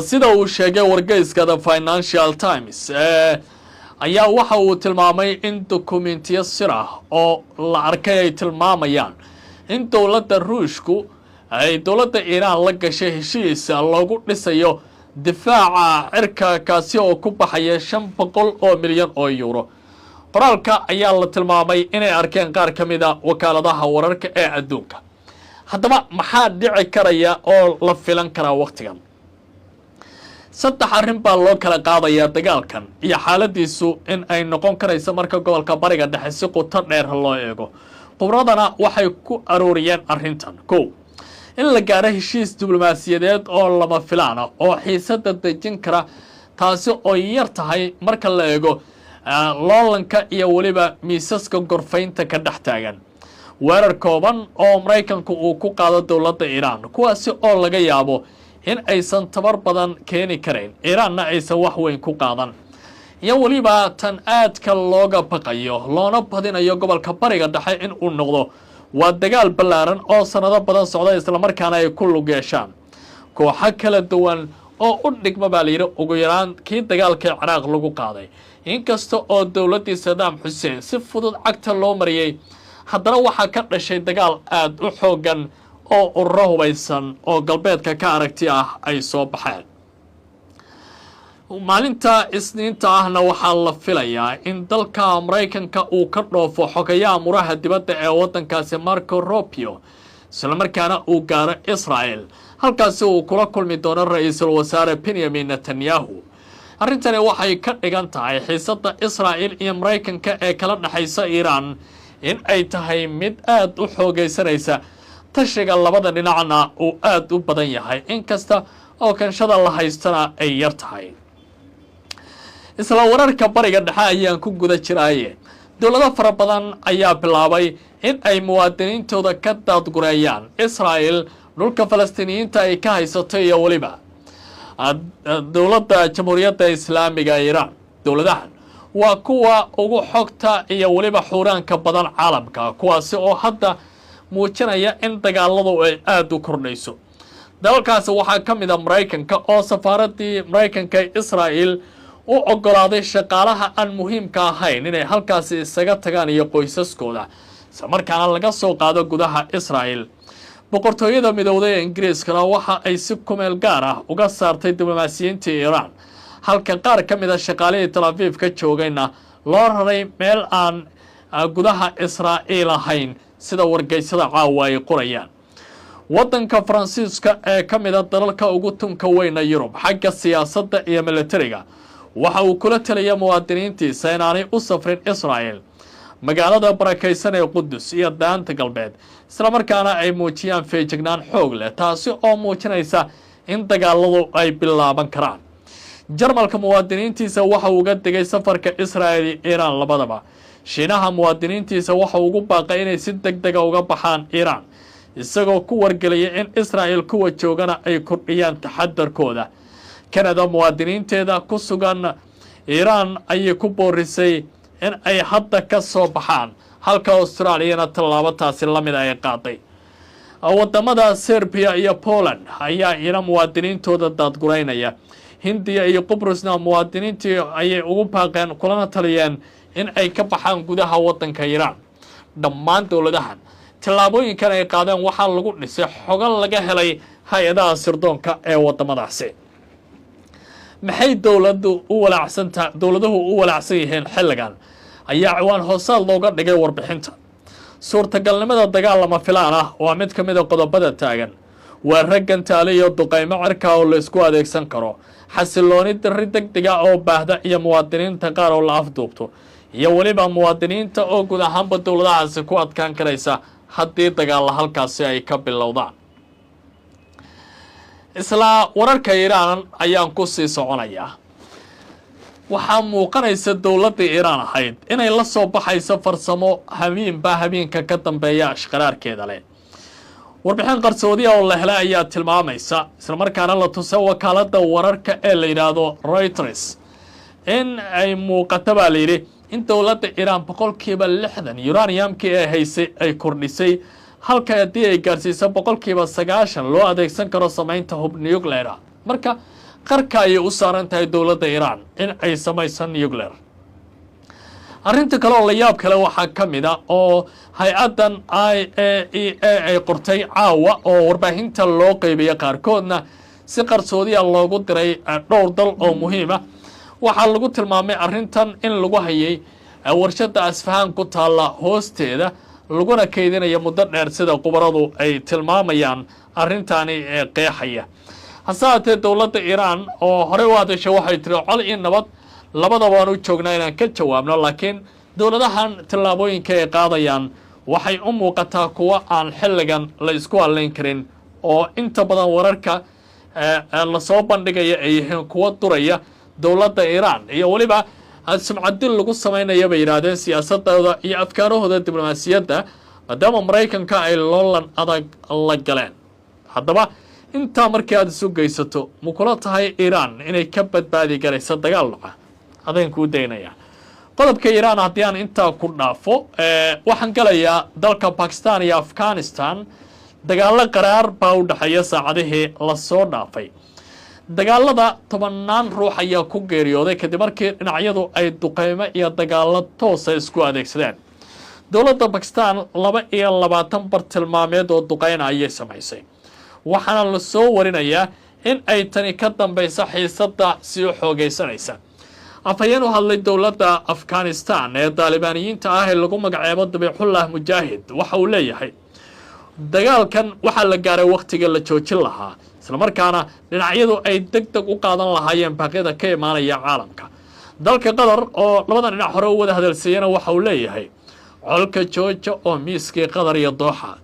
Sida uu sheegay wargeyska The Financial Times ayaa waxa uu tilmaamay in dokumentiyo sir ah oo la arkay ay tilmaamayaan in dowladda Ruushku ay dowladda Iiraan la gashay heshiis loogu dhisayo difaaca cirka, kaasi oo ku baxaya 500 oo milyan oo euro. Qoraalka ayaa la tilmaamay inay arkeen qaar ka mid a wakaaladaha wararka ee adduunka. Haddaba, maxaa dhici karaya oo la filan karaa wakhtigan? Saddex arrin baa loo kala qaadayaa dagaalkan iyo xaaladiisu in ay noqon karayso marka gobolka Bariga Dhexe si quto dheer loo eego. Khubradana waxay ku arooriyeen arrintan: kow, in la gaaro heshiis diblomaasiyadeed oo lama filaana oo xiisada dejin kara, taasi oo yar tahay marka la eego loolanka iyo weliba miisaska gorfaynta ka dhex taagan. Weerar kooban oo Maraykanku uu ku qaado dowladda Iiraan, kuwaasi oo laga yaabo in aysan tabar badan keeni karayn, Iiraanna aysan wax weyn ku qaadan. Iyo weliba tan aadka looga baqayo loona badinayo gobolka Bariga Dhexe in uu noqdo waa dagaal ballaaran oo sanado badan socda, islamarkaana ay ku lug yeeshaan kooxo kala duwan oo u dhigma, baa layidhi, ugu yaraan kii dagaalka Ciraaq lagu qaaday. Inkasta oo dowladdii Sadaam Xuseen si fudud cagta loo mariyey, haddana waxaa ka dhashay dagaal aada u xooggan oo ururo hubaysan oo galbeedka ka aragti ah ay soo baxeen. Maalinta Isniinta ahna waxaa la filayaa in dalka Maraykanka uu ka dhoofo xogayaha amuraha dibadda ee waddankaasi, Marco Rubio, islamarkaana uu gaaro Israel, halkaasi uu kula kulmi doono Ra-iisul Wasaare Benyamin Netanyahu. Arrintani waxay ka dhigan tahay xiisadda Israa'il iyo Maraykanka ee kala dhexaysa Iiraan in ay tahay mid aada u xoogaysanaysa, tashiga labada dhinacna uu aada u badan yahay, inkasta oo kanshada la haystana ay yar tahay. Isla wararka Bariga Dhexe ayaan ku guda jiraaye, dowlado fara badan ayaa bilaabay in ay muwaadiniintooda ka daadgureeyaan Israa'el dhulka Falastiiniyiinta ay ka haysato iyo weliba dowladda Jamhuuriyadda Islaamiga Iiraan. Dowladahan waa kuwa ugu xogta iyo weliba xuuraanka badan caalamka, kuwaasi oo hadda muujinaya in dagaaladu ay aada u kordhayso. Dalalkaasi waxaa ka mid a Maraykanka, oo safaaraddii Maraykanka ee Israa'el u oggolaaday shaqaalaha aan muhiimka ahayn inay halkaasi isaga tagaan iyo qoysaskooda, islamarkaana laga soo qaado gudaha Israa'el. Boqortooyada Midowday ee Ingiriiskana waxa ay si kumeel gaar ah uga saartay diblomaasiyiintii Iiraan, halka qaar ka mid a shaqaalihii Tel Aviv ka joogayna loo raray meel aan gudaha Israa'iil ahayn, sida wargeysyada caawa ay qorayaan. Waddanka Faransiiska ee ka mid a dalalka ugu tunka weyna Yurub xagga siyaasadda iyo militariga waxa uu kula talaya muwaadiniintiisa inaanay u safrin Israa'el, magaalada barakaysan ee Qudus iyo Daanta Galbeed, islamarkaana ay muujiyaan feejignaan xoog leh, taasi oo muujinaysa in dagaaladu ay bilaaban karaan. Jarmalka muwaadiniintiisa waxa uu uga digay safarka Israa'el iyo Iiraan labadaba. Shiinaha muwaadiniintiisa waxa ugu baaqay inay si deg dega uga baxaan Iiraan, isagoo ku wargeliyay in Israa'el kuwa joogana ay kordhiyaan taxadarkooda. Canada muwaadiniinteeda ku sugan Iiraan ayay ku boorisay in ay hadda ka soo baxaan, halka Australiyana tallaabo taasi la mid ay qaaday. Wadamada Serbiya iyo Poland ayaa iyana muwaadiniintooda daadguraynaya. Hindiya iyo Qubrusna muwaadiniintii ayay ugu baaqeen kulana taliyeen in ay ka baxaan gudaha waddanka Iiraan. Dhammaan dowladahan tallaabooyinkan ay qaadeen waxaa lagu dhisay xogo laga helay hay-adaha sirdoonka ee waddamadaasi. Maxay dowladdu u walaacsanta, dowladuhu u walaacsan yihiin xilligan, ayaa ciwaan hoosaad looga dhigay warbixinta. Suurtagalnimada dagaal lama filaan ah waa mid ka mid a qodobada taagan. Waa raggan taale iyo duqaymo cirka oo la isku adeegsan karo, xasilooni darri deg dega oo baahda, iyo muwaadiniinta qaar oo la afduubto, iyo weliba muwaadiniinta oo guud ahaanba dowladahaasi ku adkaan karaysa haddii dagaalla halkaasi ay ka bilowdaan. Isla wararka Iiraan ayaan ku sii soconayaa. Waxaa muuqanaysa dowladda Iiraan ahayd inay la soo baxayso farsamo habeenba habeenka ka dambeeya ashqaraarkeeda leh. Warbixin qarsoodiya oo la helay ayaa tilmaamaysa, islamarkaana la tusay wakaaladda wararka ee la yidhaahdo Reuters, in ay muuqato, baa layidhi, in dowladda Iiraan 60% uraniumkii ay haysay ay kordhisay, halka haddii ay gaarsiiso 90% loo adeegsan karo samaynta hub nuclear. Marka Qarka ayay u saaran tahay dowladda Iiraan in ay samayso nuclear. Arrinta kale oo la yaab kale waxaa ka mid a oo hay-addan IAEA ay qortay caawa, oo warbaahinta loo qeybiya, qaarkoodna si qarsoodiya loogu diray dhowr dal oo muhiima. Waxaa lagu tilmaamay arrintan in lagu hayay warshadda Asfahaan ku taalla hoosteeda, laguna keydinaya muddo dheer, sida khubaradu ay tilmaamayaan arrintaani ee qeexaya. Hase haatee, dowladda Iiraan oo horey u hadashay waxay tiri: "Col iyo nabad labadaba waan u joognaa inaan ka jawaabno." Laakiin dowladahan tillaabooyinka ay qaadayaan waxay u muuqataa kuwo aan xilligan la isku hadlayn karin, oo inta badan wararka lasoo bandhigaya ay yihiin kuwo duraya dowladda Iiraan iyo weliba sumcaddil lagu samaynaya, bay yidhaahdeen, siyaasadooda iyo afkaarahooda diblomaasiyadda, maadaama Maraykanka ay loolan adag la galeen. Haddaba, intaa markii aada isu geysato, ma kula tahay Iiraan inay ka badbaadi garayso dagaal dhaca? Adeen kuu daynaya. Qodobka Iiraan haddii aan intaa ku dhaafo, waxaan galayaa dalka Bakistan iyo Afghanistan. Dagaallo qaraar baa u dhexeeya. Saacadihii lasoo dhaafay dagaalada tobanaan ruux ayaa ku geeriyooday, kadib markii dhinacyadu ay duqeymo iyo dagaallo toosa isku adeegsadeen. Dowladda Bakistan 22 bartilmaameed oo duqeyna ayay samaysay, waxaana la soo warinayaa in ay tani ka dambayso xiisadda sii xoogaysanaysa. Afhayeen u hadlay dowladda Afghanistan ee Daalibaaniyiinta ah ee lagu magaceebo Dabiixullah Mujaahid waxa uu leeyahay: "Dagaalkan waxaa la gaaray wakhtigii la joojin lahaa, islamarkaana dhinacyadu ay deg deg u qaadan lahaayeen baaqyada ka imaanaya caalamka." Dalka Qatar oo labada dhinac hore u wada hadalsiiyana waxa uu leeyahay: "Colka jooja oo miiskii Qatar iyo Dooxa